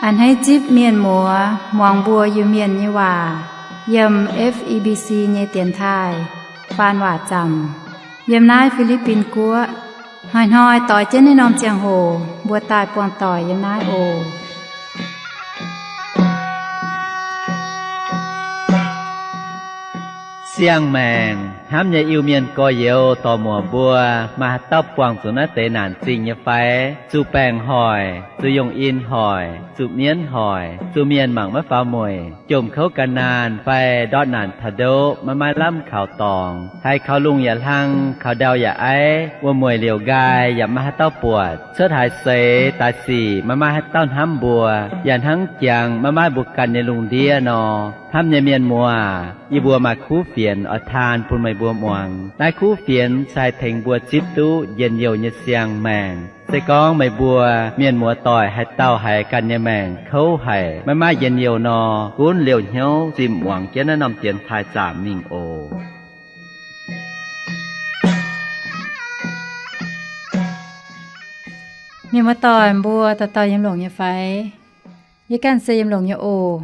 A'hneiv zipv mienh muoz muangx mbuo Iu-Mienh nyei waac yiem F E B C nyei dienx taaih faan waac zaamc yiem naaiv Fi^li^bin Guoqv. Hnoi-hnoi doix jienv naaiv norm ziangh hoc mbuo daaih buangh doic yiem naaiv oc. Siang-maengc hnamv nyei Iu-Mienh gorx-youz dorc-muoc mbuo, maaih haaix dauh buangh zuqc naaiv deix naanc zingh nyei fai? Zuqc baengc hoic, zuqc yongh in hoic, zuqc mienv hoic, zuqc mienh mangc maiv faaux mueic, jomc kouv gan naanh fai ndortv naanc taux ndoqv maiv maaih lamh kaux dorngx, haiz kaux lungh yaac hlang, kaux ndau yaac aiv, wuom-mueic liouc nqaai yaac maiv maaih haaix dauh buatc, cuotv haaix seix daaih sic maiv maaih haaix dauh hnamv mbuo, yaac hnangv jangx maiv maaih mbuo ganh nyei lungh ndiev nor. Hnamv nyei mienh muoz, yie mbuo maaih kuv fienx oix taan bun meih mbuo muangx. Naaiv kuv fienx se haih tengx mbuo zipv duqv njien-youh nyei siang-maengc. Se gorngv meih mbuo mienh muoz-doic haaix dauh haiz ganh nyei maengc kouv haic, maiv maaih njien-youh nor, gunv liouh hnyouv zimh muangx jienv naaiv norm dienx taaih zaamc mingh oc. Mienh muoz-doic mbuo dauh dauh yiem longx nyei fai? Yie ganh se yiem longx nyei oc.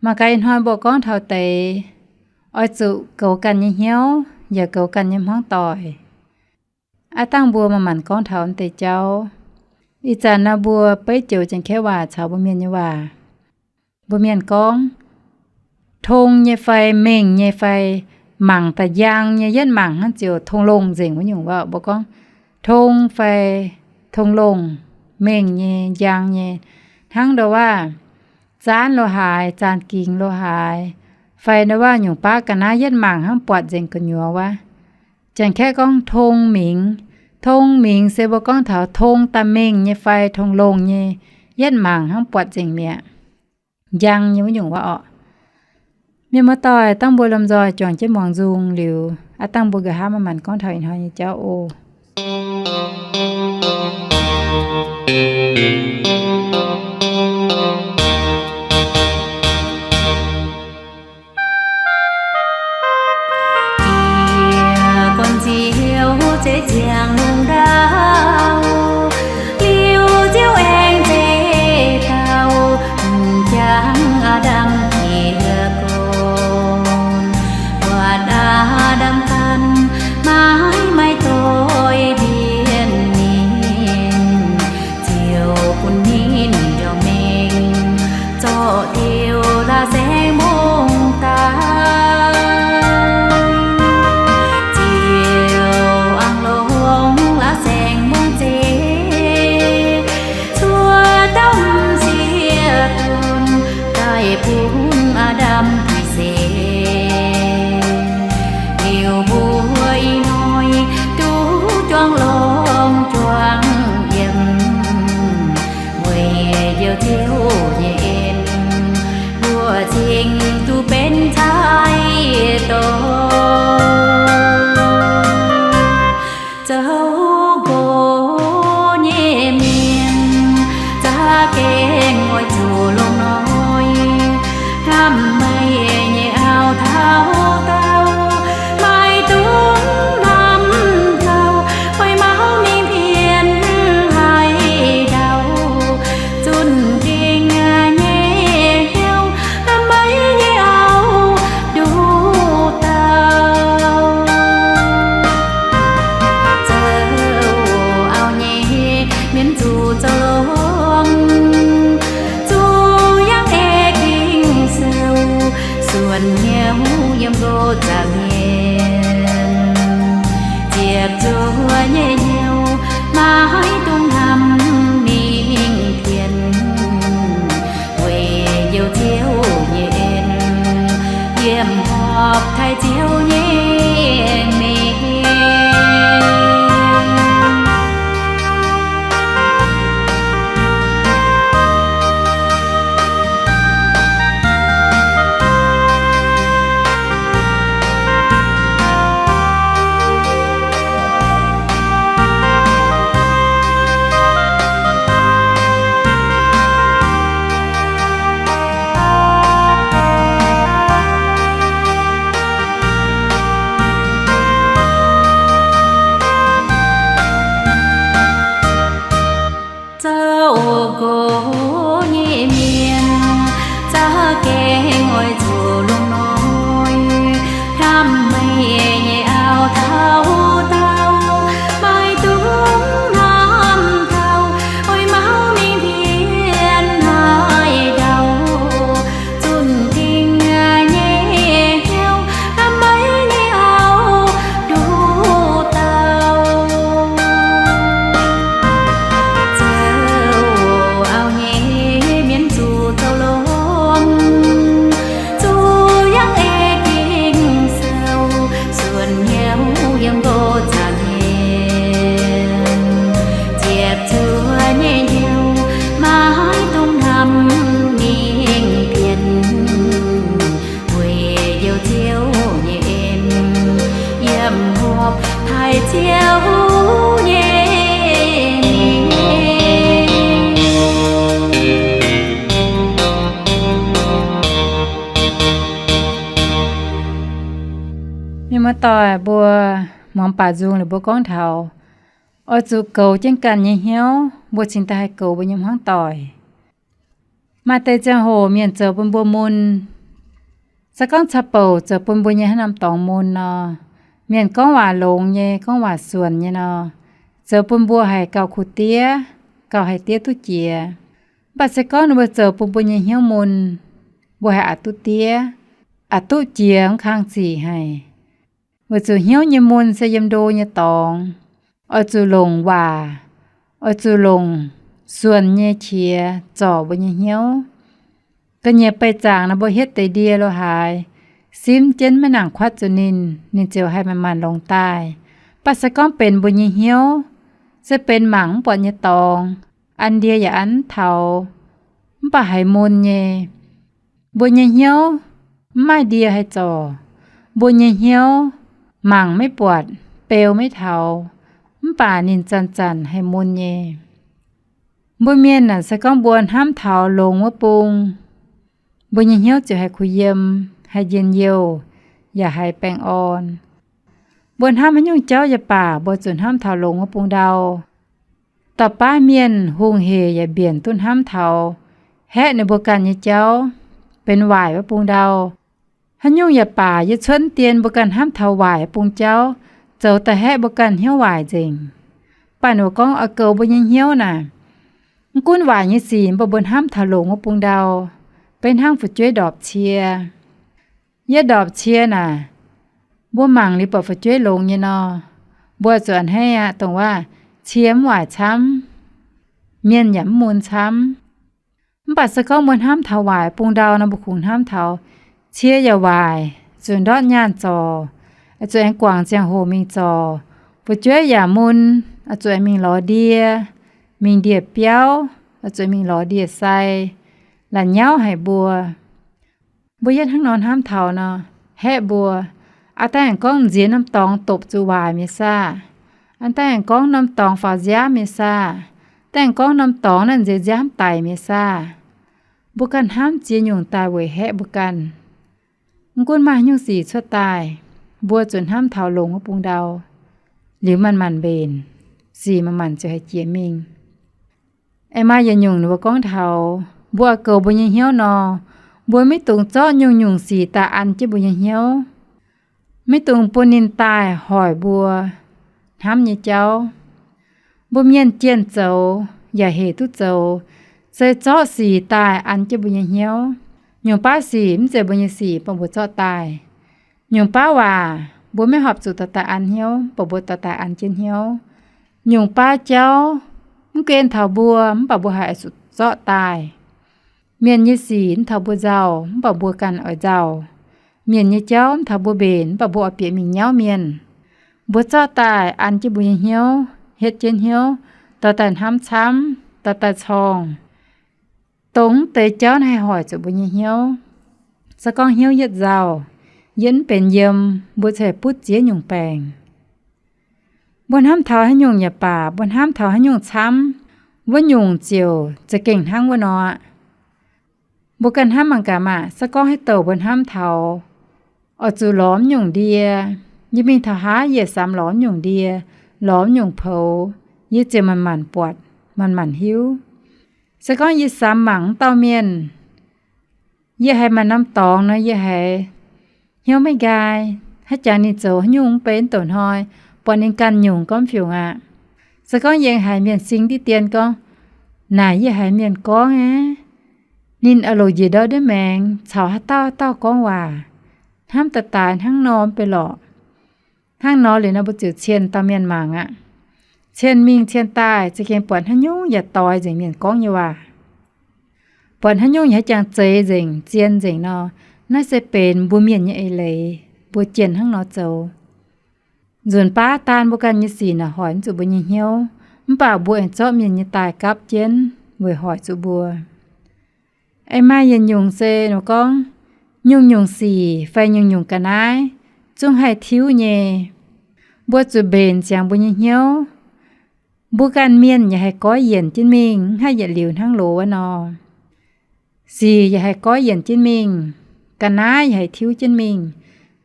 Mangc gaax ih hnoi mbuo gorngv taux deix oix zuqc goux ganh nyei hnyouv yaac goux ganh nyei hmuangv doic. Aav dangh mbuo manc-manc gorngv taux deix jauv. Ih zanc naaiv mbuo beiv joux Janx-Kaeqv waac caux mbuo Mienh nyei waac. Mbuo Mienh gorngv, tong nyei fai mengh nyei fai mangc daaih njang nyei yietv mangc hnangv ziouc tong longh nzengc wuov nyungc waac. Mbuo gorngv tong fai tong longh, mengh nyei, njang nyei, hnangv ndau waac zaanv lo haaix, zaanc gingx lo haaix, fai ndau waac nyungc baav ga'naaiv yietv mangc hnangv buatc nzengc gu'nyuoz wuov. Janx-Kaeqv gorngv tong mingx. Tong mingx se mbuo gorngv taux tong daaih mengh nyei fai tong longh nyei yietv mangc hnangv buatc nzengc mi'aqv, njang nyei wuov nyungc waac orqc. Mienh muoz-doic, dangh mbuo lomh nzoih juangc jienv muangx nzung liuz, aav dangh mbuo nqa'haav manc-manc gorngv taux ih hnoi nyei jauv oc. Jiex gorn Ziouv zeiv ziangh lungh ndau, liuz Ziouv aengx zeiv dauh, m'jangc Aa^ndam jiex gorn. Buatc Aa^ndam ganh maiv maaih doix mbienv ninh, Ziouv bun ninh ndorm mengh zorqv diuh la'saengx mbong daaih. Ziouv aengx longc la'saengx mbong zeiv cuotv dauh m'sieqv donx daaih bun Aa^ndam dih se. Liuz mbuo ih hnoi duqv juangc longx juangc yiem, weic Njoux Ziouv nyei en, mbuo cingx duqv benx cai-dorn. Zoux nqox nyei mienh za'gengh oix zuqc longx noic, hnamv meih nyei auv taux daauh, maiv dungx hnamv gauh, fai mauv mingh pienx haaix dauh. Zunh gengh nyei hnyouv hnamv meih nyei auv nduqc dauh. Zoux auv nyei mienv zuqc zoux longx, zuqc yangh ei Ging-Sou, suonc hnyouv yiem nqox za'hmien, ziepc zuoqv nyei hnyouv maiv dungx hnamv mingh pienx, weic Njoux Ziouv nyei en yiem horpc taaih Ziouv nyei mengh. Muoz-doic mbuo, muangx baac nzung liuz mbuo gorngv taux oix zuqc goux jienv ganh nyei hnyouv, mbuo cingx daaih haih goux mbuo nyei hmuangv doic. Maaih deix ziangh hoc mienh zoux bun mbuo mun, se gorngv caqv-bouc zoux bun mbuo nyei haaix norm dorngx mun nor, mienh gorngv waac longx nyei, gorngv waac suonc nyei nor, zoux bun mbuo haiz gauh kuh diev, gauh haih diev duqv jiex. Mv baac se gorngv ninh mbuo zoux bun mbuo nyei hnyouv mun, mbuo haiz aqc duqv diev, aqc duqv jiex mv kang zic haic. Weic zuqc hnyouv nyei mun se yiem ndo nyei dorngx, oix zuqc longc waac, oix zuqc longc suonc nyei qiex zorc mbuo nyei hnyouv. Ga'nyiec beih zaangc nor mbuo hietv deix ndie lo haaix, simv jienv maiv nangc kuatv zuqc ninh, ninh ziouc haih manc-manc longx daaih. Mv baac se gorngv benx mbuo nyei hnyouv, se benx mangc mv buatc nyei dorngx, an ndie yaac an mv taux, mv baac haiz mun nyei. Mbuo nyei hnyouv mv maaih ndie haih zorc. Mbuo nyei hnyouv mangc maiv buatc, beu maiv taux, mv baac ninh zanc-zanc haih mun nyei. Mbuo mienh aah, se gorngv mbuo hnamv taux longx wuov bung, mbuo nyei hnyouv ziouc haih kuh yiem, haih njien-youh, yaac haih baengh orn. Mbuo hnamv haaix nyungc jauv yaac baac, mbuo zuqc hnamv taux longx wuov bung ndau. Dauh baav mienh hungh hec yaac mbienc duqv hnamv taux haeqv ninh mbuo ganh nyei jauv, benx waaic wuov bung ndau. Haaix nyungc yaac baac, yie cuotv dien mbuo ganh hnamv taux waaic wuov bung jauv, zoux daaih haeqv mbuo ganh hnyouv waaic nzengc. Mv baac ninh mbuo gorngv oix goux mbuo nyei hnyouv naaic, mv gunv waaic nyei sic, mv baac mbuo hnamv taux longx wuov bung ndau, beiv hnangv fu'jueiv ndorpc cie. Yie ndorpc cie naaic, mbuo mangc liuz buatc fu'jueiv longx nyei nor, mbuo zuqc a'hneiv aqv, dongh waac cie mv waaic camv, mienh yaac mv mun camv. Mv baac se gorngv mbuo hnamv taux waaic bung ndau nor, mbuo kungx hnamv taux cie yaac waaic, zuqc ndortv nyaanh zorc, zuqc aengx guangc ziangh hoc mingh zorc. Fu'jueiv yaac mun, zuqc aengx mingh lorz ndie, mingh ndie-biauv, zuqc mingh lorz ndie-sai, la'nyauv haic mbuo. Mbuo yietv hnangv nor hnamv taux nor, haeqv mbuo. Aa, daaih aengx gorngv nziex norm dorngx dopc zuqc waaic mienh saah? Aa, daaih aengx gorngv norm dorngx faaux nziaamv mienh saah? Daaih aengx gorngv norm dorngx naaiv nziex nziaamv daic mienh saah? Mbuo ganh hnamv ziex nyungc daaih weic haeqv mbuo ganh. Mv gunv maaih haaix nyungc sic cuotv daaih, mbuo zuqc hnamv taux longx wuov bung ndau, liuz manc-manc mbenc, sic manc-manc ziouc haih jiex mingh. Aengx maaih yietc nyungc ninh mbuo gorngv taux, mbuo oix goux mbuo nyei hnyouv nor, mbuo maiv dungx zorqv nyungc-nyungc sic daaih an jienv mbuo nyei hnyouv. Maiv dungx bun ninh daaih hoic mbuo hnamv nyei jauv. Mbuo mienh jienh zoux yaac hec duqv zoux, se zorqv sic daaih an jienv mbuo nyei hnyouv. Nyungc baav sic mv zeiz mbuo nyei sic, mv baac mbuo zorqv daaih. Nyungc baav waac mbuo maiv horpc zuqc dorh daaih an hnyouv, mv baac mbuo dorh daaih an jienv hnyouv. Nyungc baav jauv mv guen taux mbuo, mv baac mbuo haih zuqc zorqv daaih. Mienh nyei sic mv taux mbuo nzauh, mv baac mbuo ganh oix nzauh. Mienh nyei jauv mv taux mbuo mbenc, mv baac mbuo oix bieqc mingh nyauv mienh. Mbuo zorqv daaih an jienv mbuo nyei hnyouv, hietv jienv hnyouv, dorh daaih hnamv camv, dorh daaih corngh. Dongh mv deix jauv naaiv haih hoic zuqc mbuo nyei hnyouv. Se gorngv hnyouv yietv nzauh, yietv mv benx yiem, mbuo cingx butv ziex nyungc baengc. Mbuo hnamv taux haaix nyungc yaac baac, mbuo hnamv taux haaix nyungc camv, wuov nyungc ziouc za'gengh hnangv wuov nor aqv. Mbuo ganh hnamv mangc gaax maah! Se gorngv haaix douc mbuo hnamv taux oix zuqc lorz mv nyungc ndie, yie mingh taux haaix yie samx lorz mv nyungc ndie, lorz mv nyungc poux, yie ziouc manc-manc buatc, manc-manc hiuv. Se gorngv yie samx mangc wuov dauh mienh, yie haiz maaih norm dorngx nor, yie haiz hnyouv maiv nqaai. Haaix jangx ninh zoux haaix nyungc mv bei mv douc hnoi, buatc ninh ganh nyungc gorngv fiungc aqv. Se gorngv yie haiz mienh sing diqv dien gorngv, naaic yie haiz mienh gorngv aqv, ninh aah loc njiec ndortv ndiev maengx caux haaix dauh haaix dauh gorngv waac, hnamv daaih daaix hnangv nor mv bei lorqc. Hnangv nor liuz nor mbuo ziouc cien dauh mienh mangc aqv. Cien mingh cien daaih za'gengh buatc haaix nyungc yaac doix nzengc mienh gorngv nyei waac. Buatc haaix nyungc yaac haaix jangx zeix nzengc, zien nzengc nor, naaiv se benx mbuo mienh nyei eix leiz, mbuo jienh hnangv nor zoux. Nzunc baav daan mbuo ganh nyei sic naaic hoic mv zuqc mbuo nyei hnyouv, mv baac mbuo aengx zorqv mienh nyei daaih gapv jienv weic hoic zuqc mbuo. Aengx maaih yietc nyungc se ninh gorngv, nyungc-nyungc sic fai nyungc-nyungc ga'naaiv zungv haih tiuv nyei. Mbuo zuqc mbenc ziangx mbuo nyei hnyouv. Mbuo ganh mienh yaac haih goiv yienc jienv mingh, mv haih yietc liuz hnangv loz wuov nor. Sic yaac haih goiv yienc jienv mingh, ga'naaiv yaac haih tiuv jienv mingh.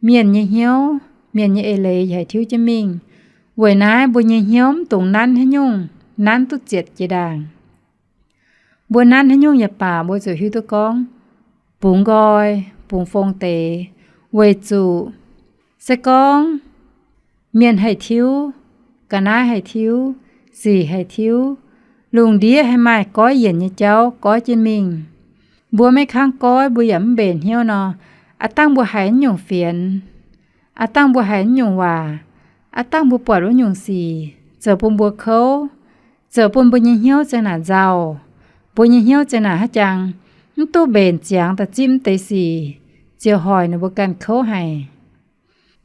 Mienh nyei hnyouv mienh nyei eix leiz yaac haih tiuv jienv mingh. Weic naaiv mbuo nyei hnyouv mv dungx nanv haaix nyungc, nanv duqv zietc jiex ndaangc. Mbuo nanv haaix nyungc yaac baac, mbuo zuqc hiuv duqv gorngv bungx nqoi, bungx fong deix, weic zuqc se gorngv mienh haih tiuv, ga'naaiv haih tiuv, sic haih tiuv, lungh ndiev haih maaih goiv yienc nyei jauv goiv jienv mingh. Mbuo maiv kangv goiv, mbuo yaac mv mbenc hnyouv nor, aav dangh mbuo haiz naaiv nyungc fienx, aav dangh mbuo haiz naaiv nyungc waac, aav dangh mbuo buatc wuov nyungc sic, zoux bun mbuo kouv, zoux bun mbuo nyei hnyouv ziang naaic nzauh, mbuo nyei hnyouv ziang naaic haaix jangx mv duqv mbenc ziangx da'zipv mv deix sic, ziouc hoic ninh mbuo ganh kouv haic.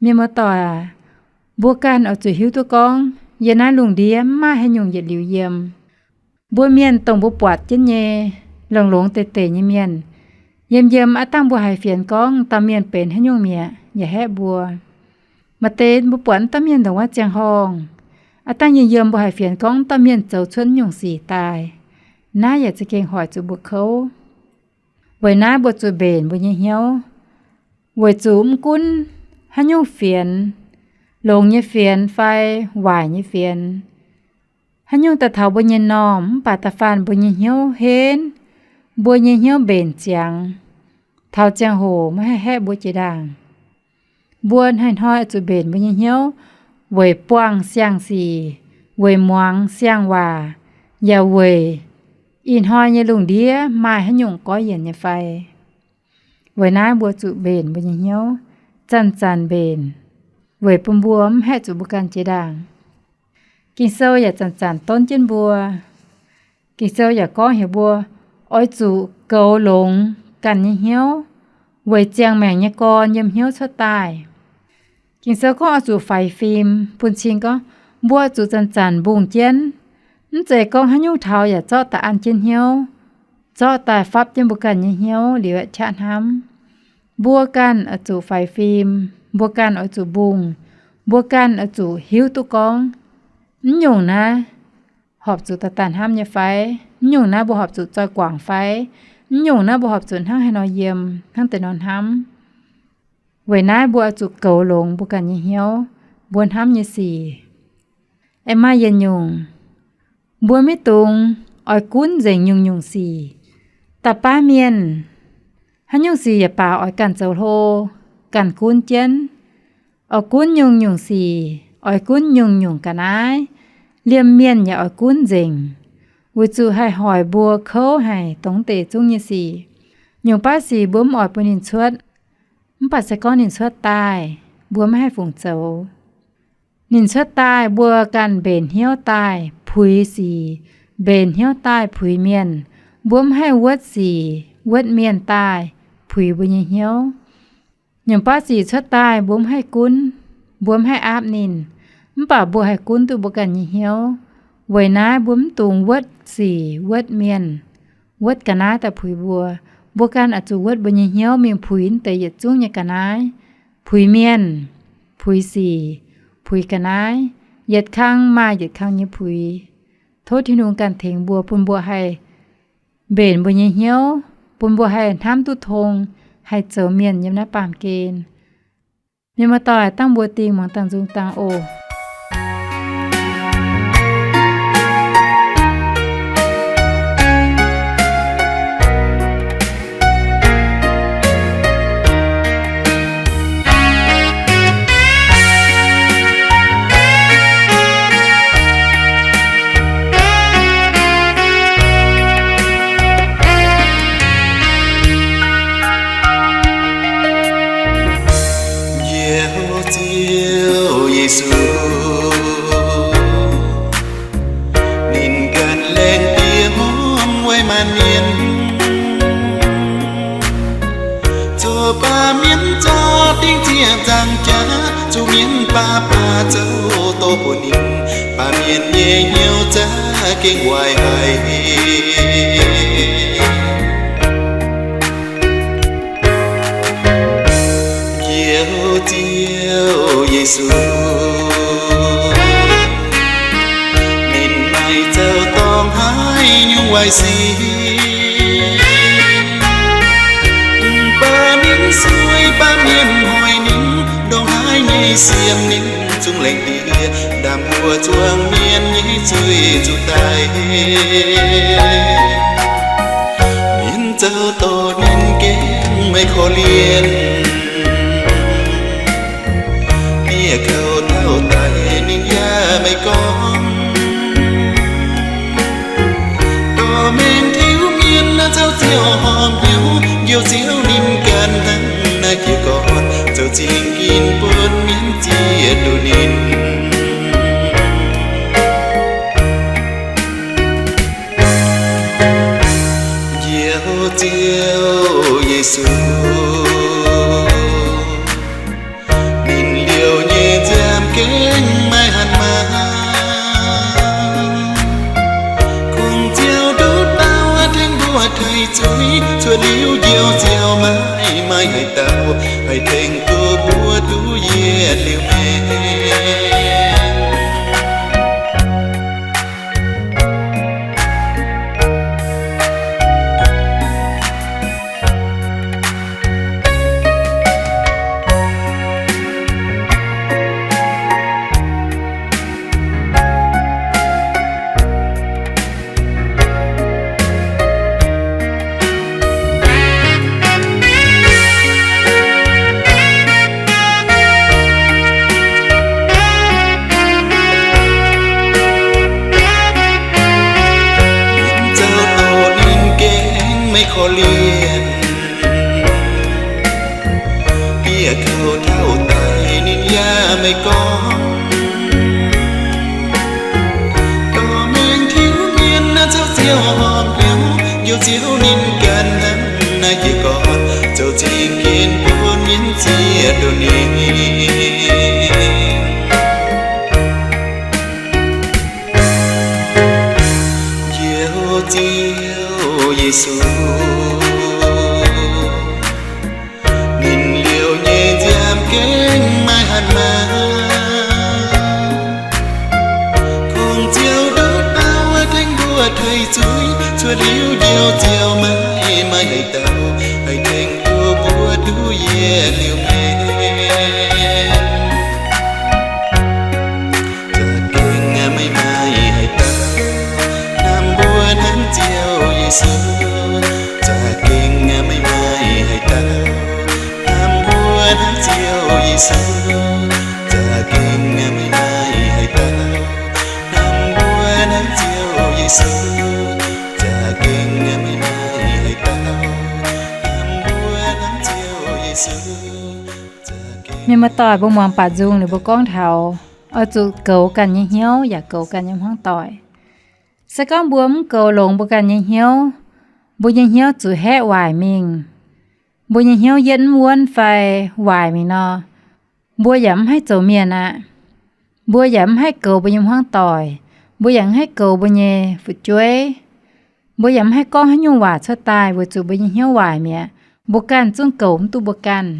Mienh muoz-doic aac, mbuo ganh oix zuqc hiuv duqv gorngv yiem naaiv lungh ndiev mv maaih haaix nyungc yietc liuz yiem. Mbuo mienh dongh mbuo buatc jienv nyei, longx-longx deix deix nyei mienh, yiem yiem aav dangh mbuo haiz fienx gorngv dauh mienh benx haaix nyungc mi'aqv yaac haeqv mbuo. Maaih deix mbuo buatc wuov dauh mienh ndongc wuov ziangh horngh, aav dangh yiem yiem mbuo haiz fienx gorngv wuov dauh mienh zoux cuotv nyungc sic daaih. Naaiv yaac za'gengh hoic zuqc mbuo kouv. Weic naaiv mbuo zuqc mbenc mbuo nyei hnyouv, weic zuqc mv gunv haaix nyungc fienx, longx nyei fienx fai waaic nyei fienx, haaix nyungc daaih taux mbuo nyei m'normh mv baac da'faanh mbuo nyei hnyouv henv, mbuo nyei hnyouv mbenc ziangx, taux ziangh hoc maiv haih haeqv mbuo jiex ndaangc. Mbuo hnoi-hnoi oix zuqc mbenc mbuo nyei hnyouv weic buangh siang-sic, weic muangx siang-waac, yaac weic ih hnoi nyei lungh ndiev maaih haaix nyungc goiv yienc nyei fai. Weic naaiv mbuo zuqc mbenc mbuo nyei hnyouv, zanc-zanc mbenc, weic bun mbuo mv haeqv zuqc mbuo ganh jiex ndaangc. Ging-Sou yaac zanc-zanc donv jienv mbuo. Ging-Sou yaac gorngv heuc mbuo oix zuqc goux longx ganh nyei hnyouv, weic ziangh maengc nyei gorn yiem hnyouv cuotv daaih. Ging-Sou gorngv oix zuqc faix fim, bun cing gorngv mbuo zuqc zanc-zanc mbungh jienv. Mv zeiz gorngv haaix nyungc taux yaac zorqv daaih an jienv hnyouv, zorqv daaih fapv jienv mbuo ganh nyei hnyouv liuz qaqv hnamv. Mbuo ganh oix zuqc faix fim, mbuo ganh oix zuqc mbungh, mbuo ganh oix zuqc hiuv duqv gorngv, mv nyungc naaiv horpc zuqc daaih daaih hnamv nyei fai? Mv nyungc naaiv mbuo horpc zuqc zoih guangc fai? Mv nyungc naaiv mbuo horpc zuqc hnangv haaix nor yiem, hnangv deix nor hnamv. Weic naaiv mbuo oix zuqc goux longx mbuo ganh nyei hnyouv, mbuo hnamv nyei sic. Aengx maaih yietc nyungc, mbuo maiv dungx oix gunv nzengc nyungc-nyungc sic. Da'baav mienh, haaix nyungc sic yaac baac oix ganh zoux hlo, ganh gunv jienv. Oix gunv nyungc-nyungc sic, oix gunv nyungc-nyungc ga'naaiv, liemh mienh yaac oix gunv nzengc, weic zuqc haih hoic mbuo kouv haic dongh deix zungv nyei sic. Nyungc baav sic mbuo mv oix bun ninh cuotv, mv baac se gorngv ninh cuotv daaih, mbuo maiv haih fungc zoux. Ninh cuotv daaih, mbuo ganh mbenc hnyouv daaih puix sic, mbenc hnyouv daaih puix mienh. Mbuo mv haih wuotv sic wuotv mienh daaih puix mbuo nyei hnyouv. Nyungc baav sic cuotv daaih mbuo mv haih gunv, mbuo mv haih aapv ninh, mv baac mbuo haih gunv duqv mbuo ganh nyei hnyouv. Weic naaiv mbuo mv dungx wuotv sic wuotv mienh, wuotv ga'naaiv daaih puix mbuo. Mbuo ganh oix zuqc wuotv mbuo nyei hnyouv mingh puix deix yietc zungv nyei ga'naaiv, puix mienh, puix sic, puix ga'naaiv, yietc kang maaih yietc kang nyei puix. Tov Tin-Hungh ganh tengx mbuo, bun mbuo haih mbenc mbuo nyei hnyouv, bun mbuo haih hnamv duqv tong, haih zoux mienh yiem naaiv baamh gen. Mienh muoz-doic, dangh mbuo dingh muangx dangh nzung dangh oc. Njoux Ziouv Yesu, ninh ganh laengz diex hmuangx weic maanc mienh, zoux baamh mienh zorqv dingc ziec nzangc jaax, zuqc mienh baav baav zoux doz bun ninh, baamh mienh nyei hnyouv za'gengh waaic haic. Njoux Ziouv Yesu, ninh maaih zoux dorngx haaix nyungc waaic sic, mv baac ninh sueih baamh mienh hoic ninh ndongc haaix nyei Siemv ninh zungv laengz diev, ndaam mbuo zuangx mienh nyei zuiz zuqc daic. Mienh zoux dorh ninh gengh maiv korv-lienh, dieh kouv tauv daic ninh yaac maiv gorngv. Dorh mengh tiuv mienh naaiv zoux ziouc horpc hnyouv, njoux Ziouv ninh ganh hnangv naaiv jiez gorn, zoux zingh ginv bun mienh zieqv duqv ninh. Njoux Ziouv Yesu, ninh liouh nyei nziaamv gengh maiv hatc maaz. Kungx Ziouv nduqc dauh tengx mbuo taaih zuiz, cuotv liuz njoux Ziouv maiv maaih haaix dauh haih tengx duqv mbuo duqv yietc liuz maengc. Mienh zoux dorh ninh gengh maiv korv-lienh, dieh kouv tauv daic ninh yaac maiv gorngv. Dorh mengh tiuv mienh naaiv zoux ziouc horpc hnyouv, njoux Ziouv ninh ganh hnangv naaiv jiez gorn, zoux zingh ginv bun mienh zieqc duqv ninh. Njoux Ziouv Yesu, ninh liouh nyei nziaamv gengh maiv hatc maaz. Kungx Ziouv nduqc dauh tengx mbuo taaih zuiz, cuotv liuz njoux Ziouv maiv maaih haaix dauh haih tengx duqv mbuo duqv yietc liuz maengc. Za'gengh maiv maaih haaix dauh hnamv mbuo hnangv Ziouv Yesu. Za'gengh maiv maaih haaix dauh hnamv mbuo hnangv Ziouv Yesu. Za'gengh maiv maaih haaix dauh hnamv mbuo hnangv Ziouv Yesu. Za'gengh maiv maaih haaix dauh hnamv mbuo hnangv Ziouv Yesu. Mienh muoz-doic, mbuo muangx baac nzung ninh mbuo gorngv taux oix zuqc goux ganh nyei hnyouv yaac goux ganh nyei hmuangv doic. Se gorngv mbuo mv goux longx mbuo ganh nyei hnyouv, mbuo nyei hnyouv zuqc haeqv waaic mingh, mbuo nyei hnyouv yietv mv wuonv fai waaic mingh nor, mbuo yaac mv haih zoux mienh aqv. Mbuo yaac mv haih goux mbuo nyei hmuangv doic. Mbuo yaac mv haih goux mbuo nyei fu'jueiv. Mbuo yaac mv haih gorngv haaix nyungc waac cuotv daaih weic zuqc mbuo nyei hnyouv waaic mi'aqv. Mbuo ganh zungv goux mv duqv mbuo ganh.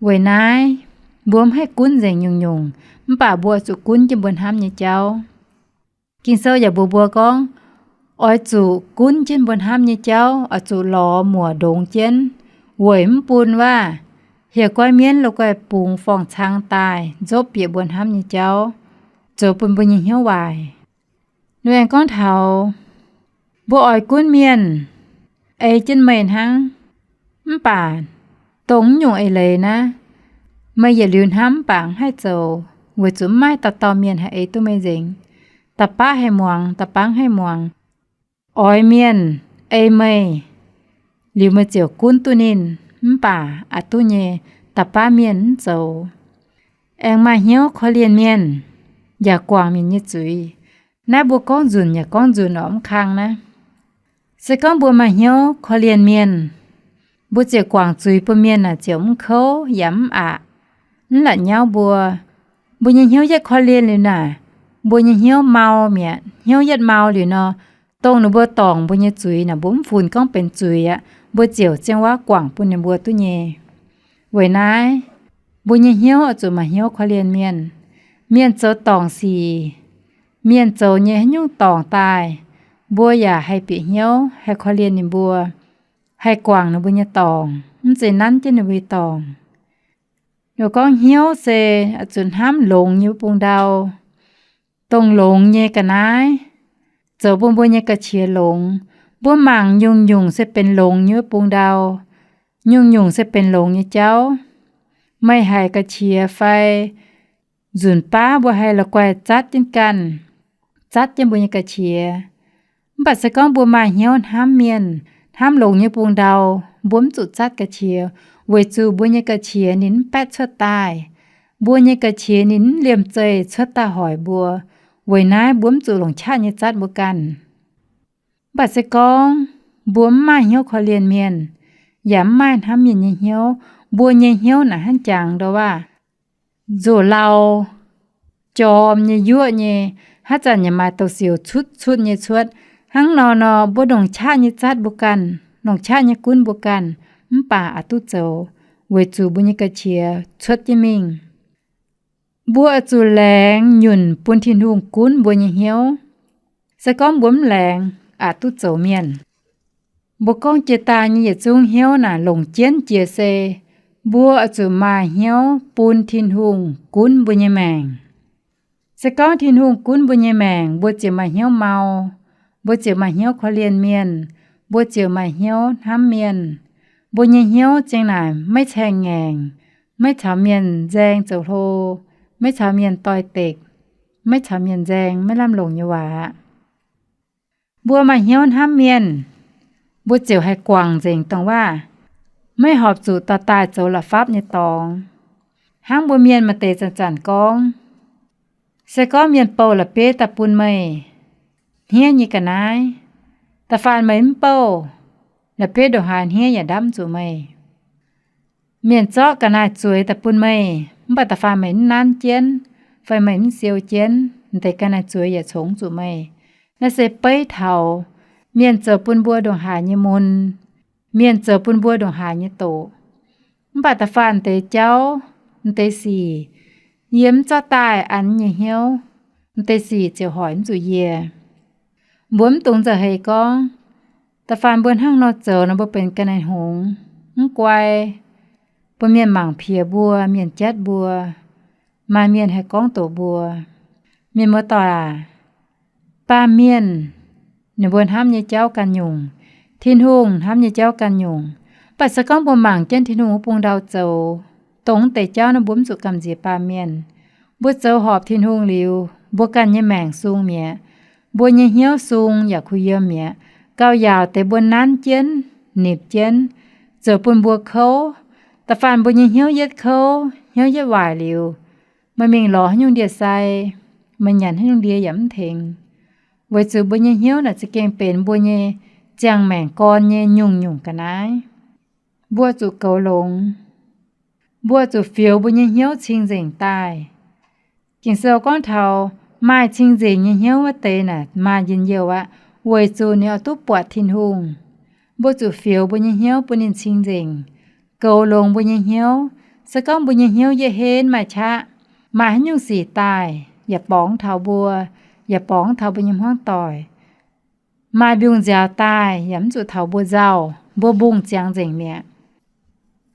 Weic naaiv, mbuo mv haih gunv nzengc nyungc-nyungc, mv baac mbuo oix zuqc gunv jienv mbuo hnamv nyei jauv. Ging-Sou yaac mbuox mbuo gorngv, oix zuqc gunv jienv mbuo hnamv nyei jauv, oix zuqc lorz muoc ndongx jienv, weic mv bun waac hieh guaiv mienv lo guaih bungx forng-cang daaih nzopv bieqc mbuo hnamv nyei jauv, zoux bun mbuo nyei hnyouv waaic. Ninh aengx gorngv taux, mbuo oix gunv mienh ei jienv meih hnangv, mv baac dongh naaiv nyungc eix leiz naaiv, meih yietc liuz hnamv mv baac mv haih zoux, weic zuqc mv maaih dauh dauh mienh haih ei duqv meih nzengc. Da'baav haih muangx, da'baav mv haih muangx. Oix mienh ei meih liuz meih ziouc gunv duqv ninh, mv baac aqc duqv nyei, da'baav mienh mv zoux. Aengx maaih hnyouv korv-lienh mienh, yaac guangc mienh nyei zuiz. Naaiv mbuo gorngv nzunc yaac gorngv nzunc orqc, mv kang naaiv. Se gorngv mbuo maaih hnyouv korv-lienh mienh, mbuo ziouc guangc zuiz bun mienh naaic ziouc mv kouv yaac mv aqc, mv la'nyauv mbuo. Mbuo nyei hnyouv yietv korv-lienh liuz naaic, mbuo nyei hnyouv mau mi'aqv. Hnyouv yietv mau liuz nor, dongh ninh mbuo dorngc mbuo nyei zuiz naaic, mbuo mv funx gorngv benx zuiz aqv, mbuo ziouc ziangh waac guangc bun ninh mbuo duqv nyei. Weic naaiv, mbuo nyei hnyouv oix zuqc maaih hnyouv korv-lienh mienh. Mienh zoux dorngc sic, mienh zoux nyei haaix nyungc dorngc daaih, mbuo yaac haih bieqc hnyouv, haih korv-lienh ninh mbuo, haih guangc ninh mbuo nyei dorngc, mv zeiz nanv jienv ninh mbuo nyei dorngc. Ninh gorngv hnyouv se oix zuqc hnamv longx nyei wuov bung ndau, dongh longx nyei ga'naaiv, zoux bun mbuo nyei ga'qiex longx. Mbuo mangc nyungc-nyungc se benx longx nyei wuov bung ndau, nyungc-nyungc se benx longx nyei jauv. Meih haiz ga'qiex fai nzunc baav mbuo haih la'guaih zatv jienv ganh, zatv jienv mbuo nyei ga'qiex. Mv baac se gorngv mbuo maaih hnyouv hnamv mienh, hnamv longx nyei bung ndau, mbuo mv zuqc zatv ga'qiex, weic zuqc mbuo nyei ga'qiex ninh mv baetv cuotv daaih. Mbuo nyei ga'qiex ninh mv liemh zeih cuotv daaih hoic mbuo. Weic naaiv mbuo mv zuqc longc qaqv nyei zatv mbuo ganh. Mv baac se gorngv mbuo mv maaih hnyouv korv-lienh mienh, yaac mv maaih hnamv mienh nyei hnyouv, mbuo nyei hnyouv naaic hnangv jangx ndau waac, nzuqc lauh, jorm nyei, yuoqv nyei, haaix zanc yaac maaih douz-sioux cutv-cutv nyei cuotv. Hnangv nor nor, mbuo longc qaqv nyei zatv mbuo ganh, longc qaqv nyei gunv mbuo ganh, mv baac aqc duqv zoux, weic zuqc mbuo nyei ga'qiex cuotv jienv mingh. Mbuo oix zuqc laengz nyunc bun Tin-Hungh gunv mbuo nyei hnyouv. Se gorngv mbuo mv laengz, aqc duqv zoux mienh. Mbuo gorngv jiex daaih nyei yietc zungv hnyouv naaic longc jienv jiex se, mbuo oix zuqc maaih hnyouv bun Tin-Hungh gunv mbuo nyei maengc. Se gorngv Tin-Hungh gunv mbuo nyei maengc, mbuo ziouc maaih hnyouv mau, mbuo ziouc maaih hnyouv korv-lienh mienh, mbuo ziouc maaih hnyouv hnamv mienh. Mbuo nyei hnyouv ziang naaic maiv caeng ngaengc, maiv caux mienh nzaeng zoux hlo, maiv caux mienh doix-dekc, maiv caux mienh nzaeng maiv lamh longc nyei waac. Mbuo maaih hnyouv hnamv mienh, mbuo ziouc haih guangc nzengc dongh waac, maiv horpc zuqc dorh daaih zoux la'fapv nyei dorngx. Hnangv mbuo mienh maaih deix zanc-zanc gorngv, se gorngv mienh bouh la'bieiv daaih bun meih, hniev nyei ga'naaiv, da'faanh meih mv bouh, la'bieiv ndongc haaix hniev yaac ndapv mv zuqc meih. Mienh zorqv ga'naaiv zueiz daaih bun meih, mv baac da'faanh meih mv nanv jienv fai meih mv siou jienv, deix ga'naaiv zueiz yaac congx zuqc meih. Naaiv se beiv taux mienh zoux bun mbuo ndongc haaix nyei mun, mienh zoux bun mbuo ndongc haaix nyei doqc. Mv baac da'faanh deix jauv, deix sic, yie mv zorqv daaih an nyei hnyouv, deix sic ziouc hoic mv zuqc yie. Mbuo mv dungx nzauh heix gorngv, da'faanh mbuo hnangv nor zoux nor mbuo benx ga'naaiv hngongx, mv guai, bun mienh mangc piex mbuo, mienh jatv mbuo, maaih mienh haih gorngv doqc mbuo. Mienh muoz-doic aac, baamh mienh ninh mbuo hnamv nyei jauv ganh nyungc, Tin-Hungh hnamv nyei jauv ganh nyungc. Mv baac se gorngv mbuo mangc jienv Tin-Hungh wuov bung ndau zoux, dongh deix jauv naaiv mbuo mv zuqc gamh nziex baamh mienh. Mbuo zoux horpc Tin-Hungh liuz, mbuo ganh nyei maengc sung mi'aqv. Mbuo nyei hnyouv sung yaac kuh yiem mi'aqv. Gauh yaauc deix mbuo nanv jienv, nipc jienv, zoux bun mbuo kouv. Da'faanh mbuo nyei hnyouv yietv kouv, hnyouv yietv waaic liuz, meih mingh lorz haaix nyungc ndie-sai, meih nyanc haaix nyungc ndie yaac mv tengx. Weic zuqc mbuo nyei hnyouv naaic za'gengh benx mbuo nyei ziangh maengc gorn nyei nyungc-nyungc ga'naaiv. Mbuo zuqc goux longx. Mbuo zuqc fioux mbuo nyei hnyouv cing-nzengc daaih. Ging-Sou gorngv taux maaih cing-nzengc nyei hnyouv wuov deix naaic maaih njien-youh aqv, weic zuqc ninh oix duqv buatc Tin-Hungh. Mbuo zuqc fioux mbuo nyei hnyouv bun ninh cing-nzengc, goux longx mbuo nyei hnyouv. Se gorngv mbuo nyei hnyouv yietv henv maaih qaqv, maaih haaix nyungc sic daaih yaac borngz taux mbuo, yaac borngz taux mbuo nyei hmuangv doic. Maaih mbiungc nziaaux daaih yaac mv zuqc taux mbuo nzauh, mbuo mbungh ziangx nzengc mi'aqv.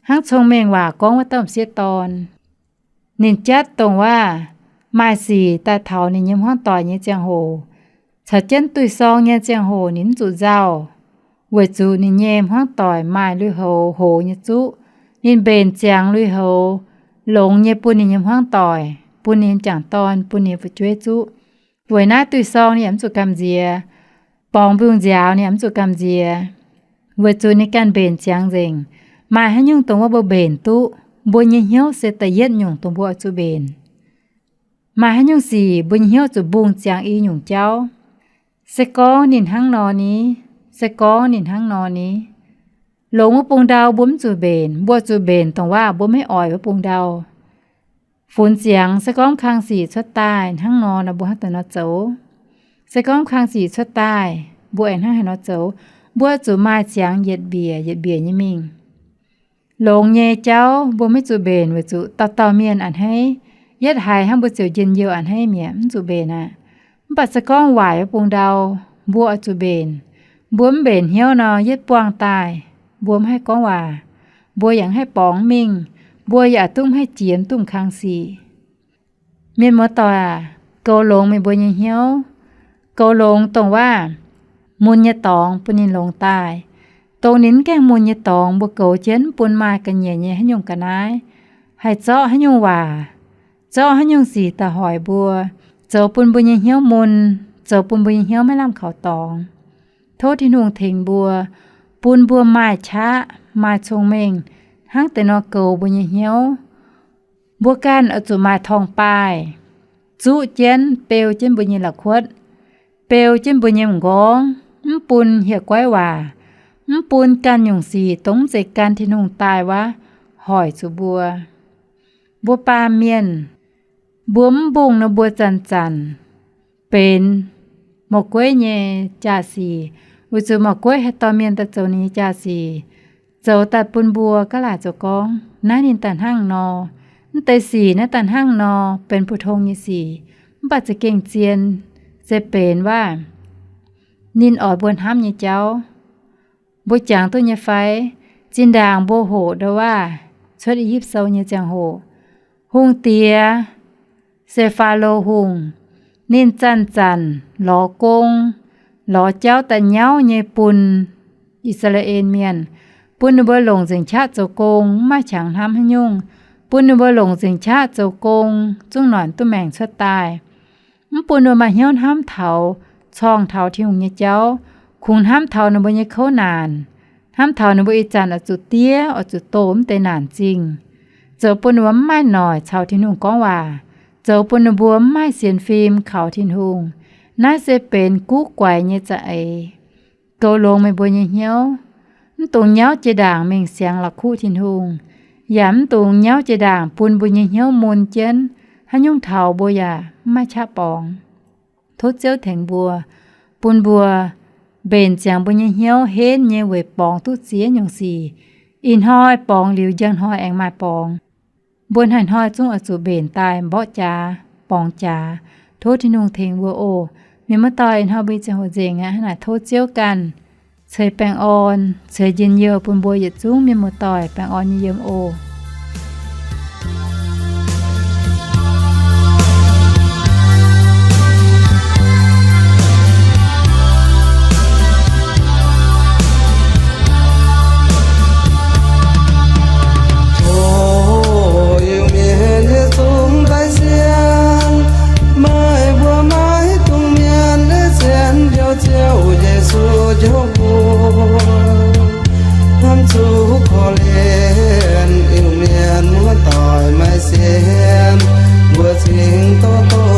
Hnangv Cong-Mengh Waac gorngv wuov domh sieqv dorn, ninh jatv dongh waac maaih sic daaih taux ninh nyei hmuangv doic nyei ziangh hoc, caux jienv duih sorng nyei ziangh hoc ninh mv zuqc nzauh, weic zuqc ninh nyei hmuangv doic maaih lui-houx hoz nyei zuqv. Ninh mbenc ziangx lui-houx, longx nyei bun ninh nyei hmuangv doic, bun ninh jangc dorn, bun ninh fu'jueiv zuqv. Weic naaiv duih sorng ninh yaac mv zuqc gamh nziex, borngz mbiungc nziaaux ninh yaac mv zuqc gamh nziex, weic zuqc ninh ganh mbenc ziangx nzengc. Maaih haaix nyungc dongh wuov mbuo mbenc duqv? Mbuo nyei hnyouv se da'yietv nyungc dongh mbuo oix zuqc mbenc. Maaih haaix nyungc sic mbuo nyei hnyouv zuqc mbungh ziangx i nyungc jauv? Se gorngv ninh hnangv nor ni, se gorngv ninh hnangv nor ni, longx wuov bung ndau mbuo mv zuqc mbenc. Mbuo zuqc mbenc dongh waac mbuo maiv oix wuov bung ndau. Funx ziangx, se gorngv kang sic cuotv daaih hnangv nor nor, mbuo hnangv deix nor zoux. Se gorngv kang sic cuotv daaih, mbuo aengx hnangv haaix nor zoux. Mbuo zuqc maaih ziangx yietc mbiec yietc mbiec nyei mingh. Longx nyei jauv mbuo maiv zuqc mbenc weic zuqc dauh dauh mienh a'hneiv. Yietv haiz hnangv mbuo ziouc njien-youh a'hneiv mi'aqv, mv zuqc mbenc aqv. Mv baac se gorngv waaic wuov bung ndau, mbuo oix zuqc mbenc. Mbuo mv mbenc hnyouv nor, yietv buangh daaih, mbuo mv haih gorngv waac, mbuo yaac mv haih borngz mingh, mbuo yaac duqv maiv haih jiex duqv kang sic. Mienh muoz-doic aac, goux longx meih mbuo nyei hnyouv. Goux longx dongh waac mun nyei dorngx bun ninh longx daaih. Dongh ninh mv gaengh mun nyei dorngx mbuo goux jienv mv bun maaih ga'nyiec nyei haaix nyungc ga'naaiv, haih zorqv haaix nyungc waac, zorqv haaix nyungc sic daaih hoic mbuo, zoux bun mbuo nyei hnyouv mun, zoux bun mbuo nyei hnyouv maiv lamh kaux dorngx. Tov Tin-Hungh tengx mbuo, bun mbuo maaih qaqv, maaih cong-mengh, hnangv deix nor goux mbuo nyei hnyouv. Mbuo ganh oix zuqc maaih torngv-baaih zuqv jienv, beu jienv mbuo nyei la'kuotv, beu jienv mbuo nyei m'nqorngv, mv bun hieh guaiv waac, mv bun ganh nyungc sic dongh mv zeiz gan Tin-Hungh daaih wuov hoic zuqc mbuo. Mbuo baamh mienh, mbuo mv mbungh nor mbuo zanc-zanc benx mouc gueiv nyei jaa-sic, weic zuqc mouc gueiv haih dorh mienh daaih zoux ninh nyei jaa-sic, zoux daaih bun mbuo gaav laaic zoux gorngv, naaiv ninh daaih hnangv nor, mv deix sic naaiv daaih hnangv nor, benx bu tong nyei sic, mv baac za'gengh zien se benx waac ninh oix mbuo hnamv nyei jauv. Mbuo jangx duqv nyei fai? Zinh ndaangc mbuo hoqc ndau waac Cuotv I^yipv Sou nyei ziangh hoc, hungh diex se Faalo Hungh. Ninh zanc-zanc lorz gong, lorz jauv da'nyauv nyei bun I^saa^laa^en Mienh, bun ninh mbuo longc nzengc qaqv zoux gong, mv maaih qangx hnamv haaix nyungc, bun ninh mbuo longc nzengc qaqv zoux gong zungv noic duqv maengc cuotv daaih. Mv bun ninh mbuo maaih hnyouv hnamv taux, corngh taux Tin-Hungh nyei jauv, kungx hnamv taux ninh mbuo nyei kouv naanc, hnamv taux ninh mbuo ih zanc oix zuqc diev, oix zuqc doh mv deix naanc zingh, zoux bun ninh mbuo mv maaih noic caux Tin-Hungh gorngv waac, zoux bun ninh mbuo mv maaih sienx fim kaux Tin-Hungh. Naaiv se benx guv guaix nyei za'eix. Goux longx meih mbuo nyei hnyouv. Mv dungx nyauv jiex ndaangc mingh siangx la'kuqv Tin-Hungh, yaac mv dungx nyauv jiex ndaangc bun mbuo nyei hnyouv mun jienv, haaix nyungc taux mbuo yaac mv maaih qaqv borngz. Tov Ziouv tengx mbuo, bun mbuo mbenc ziangx mbuo nyei hnyouv henv nyei weic borngz duqv ziex nyungc sic. Ih hnoi borngz liuz, njang hnoi aengx maaih borngz. Mbuo hnoi-hnoi zungv oix zuqc mbenc daaih mborqv jaax, borngz jaax. Tov Tin-Hungh tengx mbuo oc. Mienh muoz-doic, ih hnoi mbuo nyei ziangh hoc nzengc aqv. Hnangv naaic tov Ziouv ganh ceix baengh orn, ceix njien-youh bun mbuo yietc zungv mienh muoz-doic baengh orn nyei yiem oc. Tov Iu-Mienh yietc zungv daaih sienx, maaih mbuo maiv dungx mienh nyei sienx njoux Ziouv Yesu njoux mbuo. Hnamv zuqc korv-lienh Iu-Mienh muoz-doic maaih sienx, mbuo cingx dorh dorh